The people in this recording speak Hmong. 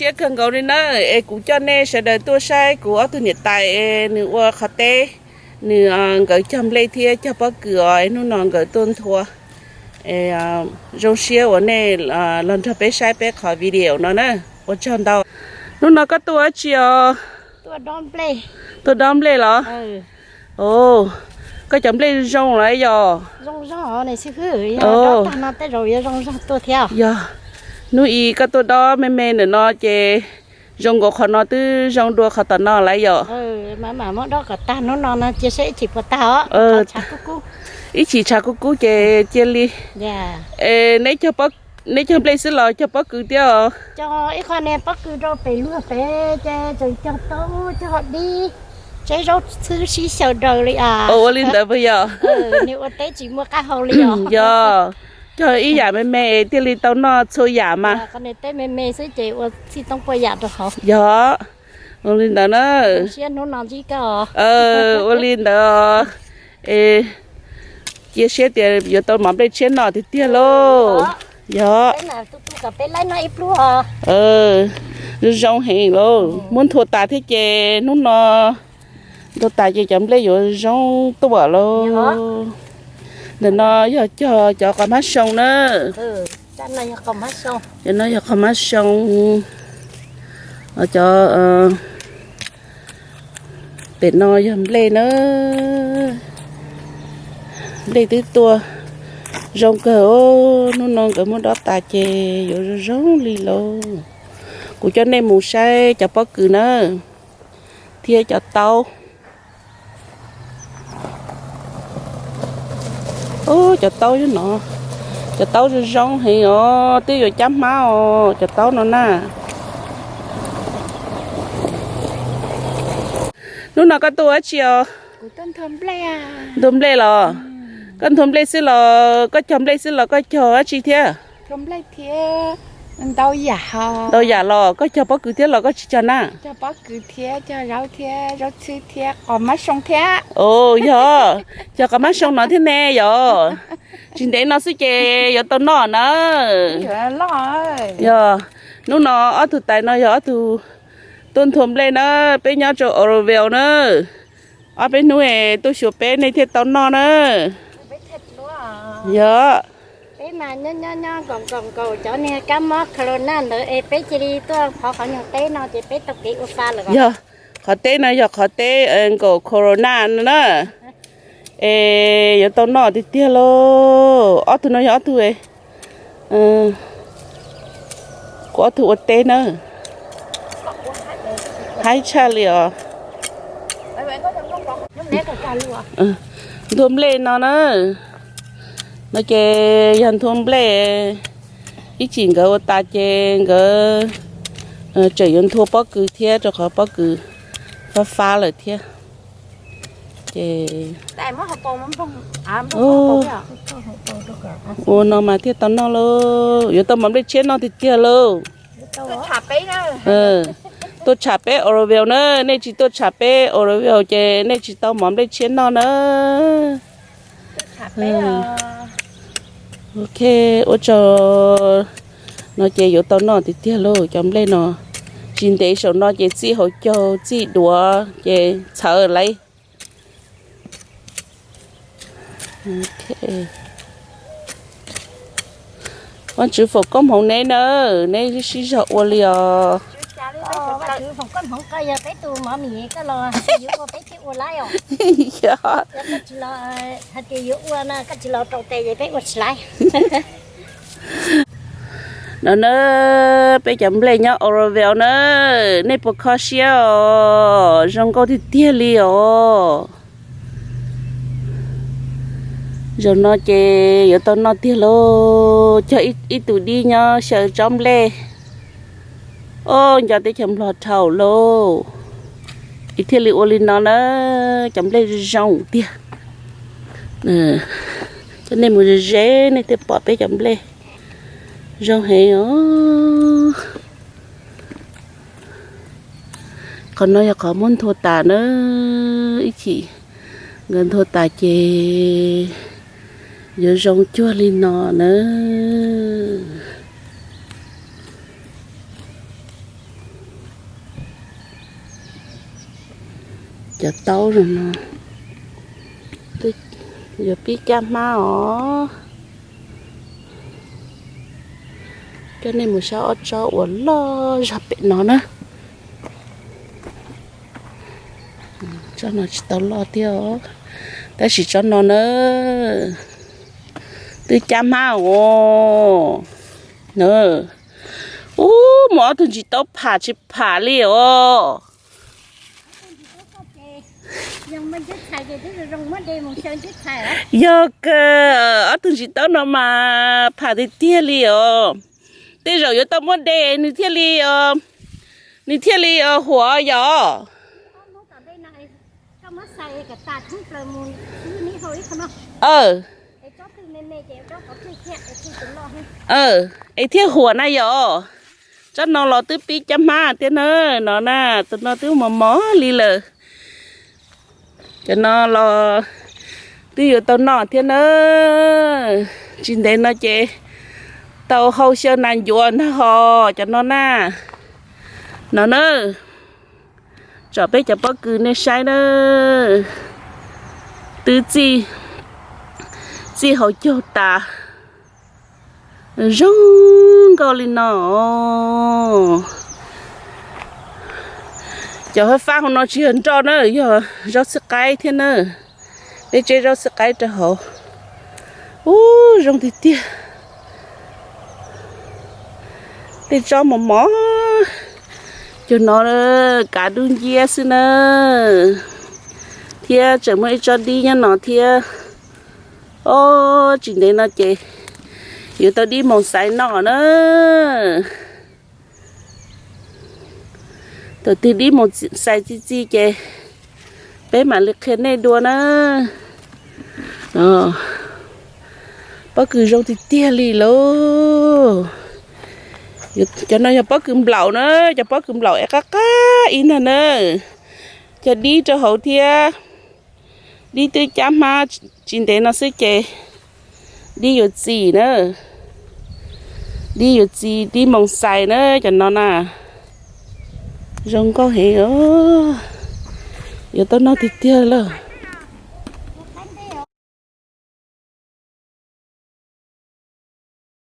Nyob kawg nkaus li na, es kuv coj nej sawv daws tuaj saib kuv ob tug niam tais es nws ua qhov teb, nws, nkawd cog nplej thiab cog pob kws os, es hnub no nkawd tuaj nthua. Es zoo siab uas nej los nrog peb saib peb qhov video no na. Ua tsaug ntau. Hnub no koj tuaj ua dab tsi os? Tuaj dob nplej los? Koj cov nplej zoo los yog? Yog, hnub ib koj tuaj dob me me ntawm no ces zoo nkaus qhov no twb zoo dua qhov tom no lawm yom? Ib chim tshav kub kub ces cia li. Es neb cog nplej xwb los cog pob kws thiab os? Cog ib qho niag pob kws rau pem luag pem ces tseem cog taub cog dib, tseb zaub txhwb sib xyaw daws li as. Ua li ntawd puas yog? Nws ua teb tsis muaj qab hau li os. Yog, cog ib yam me me thiaj li tau noj txhua yam mas. Qhov niag teb me me xwb ces ua txhij toob puas yam rau hauv. Yog, ua li ntawd na. Siab hnub no ntsib koj. Ua li ntawd. Es cia siab tias yuav tau mov nplej tshiab noj tiag tiag lauj. Yog, zoo zoo heev lauj. Muab nthua tas thiab ces hnub no nthua tas ces cov nplej yuav zoo tuaj lauj. Ntawm no yog cog cov qos hmab soo na. Cov no yog qos hmab soo. Cov pem no yog nplej na. Nplej twb tuaj zoo kawg os, hnub no nkawd muab dob tas ces yuav zoo zoo li lauj. Kuv coj nej mus saib cov pob kws na, thiab cov taub. Cov taub no, cov taub zoo zoo heev os, twb yuav cab hmab os cov taub no na. Hnub no koj tuaj ua dab tsi os? Nthua nplej los? Koj nthua nplej xwb los koj cog nplej xwb los koj cog dab tsi thiab? Ntau yam los koj cog pob kws thiab los koj tsis cog na? Yog, cog qos hmab soo no thiab ne yom? Tsis ntev no xwb ces yuav tau noj na. Yog, hnub no ob tug tais no yog ob tug tuaj nthua nplej na, peb nyob rau Oroville na. Ob peb hnub es tuaj xyuas peb nej thiaj tau noj na. Yog, peb mas nyob nyob nyob nkaus nkaus nkaus cov niag kab mob corona ntawd es peb cia li tuaj phov qhov nyuag teb no ces peb tau kev ua fa lawm. Yog, qhov teb no yog qhov teb nkaus corona no na. Es yuav tau noj tiag tiag lauj. Ob tug no yog ob tug, kuv ob tug ua teb na. Haib tshaj li os. Nthua nplej no na. No ces yog nthua nplej, ib chim nkawd ua tas ces nkawd tseem yuav nthua pob kws thiab rau qhov pob kws fab fab lawm thiab. Ces ua no mas thiaj tau noj lauj, yuav tau mov nplej tshiab noj tiag tiag lauj. Tuaj tsham peb Oroville na, nej tsis tuaj tsham peb Oroville ces nej tsis tau mov nplej tshiab noj na. Ok, ua tsaug. No ces yuav tau noj tiag tiag lauj cov nplej no. Tsis ntev saum no ces txij hauv caug txij duav ces txhawv lawm. Vajtswv foom koob hmoov neb na, neb sib zog ua li os. Yog, no na, peb cov nplej nyob Oroville na, nej puas kho siab os? Zoo nkauj tiag tiag li os. Zaum no ces yuav tau noj tiag lauj. Cog ib tug dib nyob xyaw tsob nplej. Os, nco teb chaws Nplog dhau lauj. Es thiaj li ua li no na, cov nplej zoo tiag. Coj nej mus ze ze nej thiaj pom peb cov nplej zoo heev os. Qhov no yog qhov muab nthua tas na, ib chim nkawd nthua tas ces yuav zoo cuag li no na. Cov taub zoo no, yuav pib caj hmab os. Coj nej mus saib ob tsob uas loj zog pem no na. Tsob no tsis tau loj thiab os, tab sis tsob no na, twb caj hmab os. Ub, muaj ob tug ntsis taub pham tsis pham li os. Yog kawg, ob tug ntsis taub no mas pham tiag tiag li os. Tej zaum yuav tau muab de nws thiaj li, nws thiaj li huam yom. Es thiaj huam na yom. Tsob no los twb pib caj hmab thiab na, no na, tus no twb mos mos li lawm. Cov no los twb yuav tau noj thiab na. Tsis ntev no ces tau hau xyaw nas ncuav ntag ho, cov no na. No na, tsom peb cov pob kws nej saib na, twb txij, txij hauv caug tas, zoo nkauj li no. Cov fab fab hauv no tsis yog nroj na, yog zaub txhwb qaib thiab na. Peb tseb zaub txhwb qaib rau hauv. Ub, zoo tiag tiag. Tej tsob mos mos, cov no kav dub nciab xwb na. Thiab tseem muaj ib tsob dib nyob no thiab. Ob, tsis ntev no ces yuav tau dib moos xais noj na. Thaum twg dib moos xais txi txiv ces peb mam li qhia nej dua na. Pob kws zoo tiag tiag li lauj. Cov no yog pob kws nplaum na, cov pob kws nplaum es qab qab ib ntag na. Cog dib rau hauv thiab. Dib twb cab hmab, tsis ntev no xwb ces dib yuav txi na. Dib yuav txi, dib moos xais na, cov no na. Zoo nkauj heev os. Yuav tau noj tiag tiag lauj.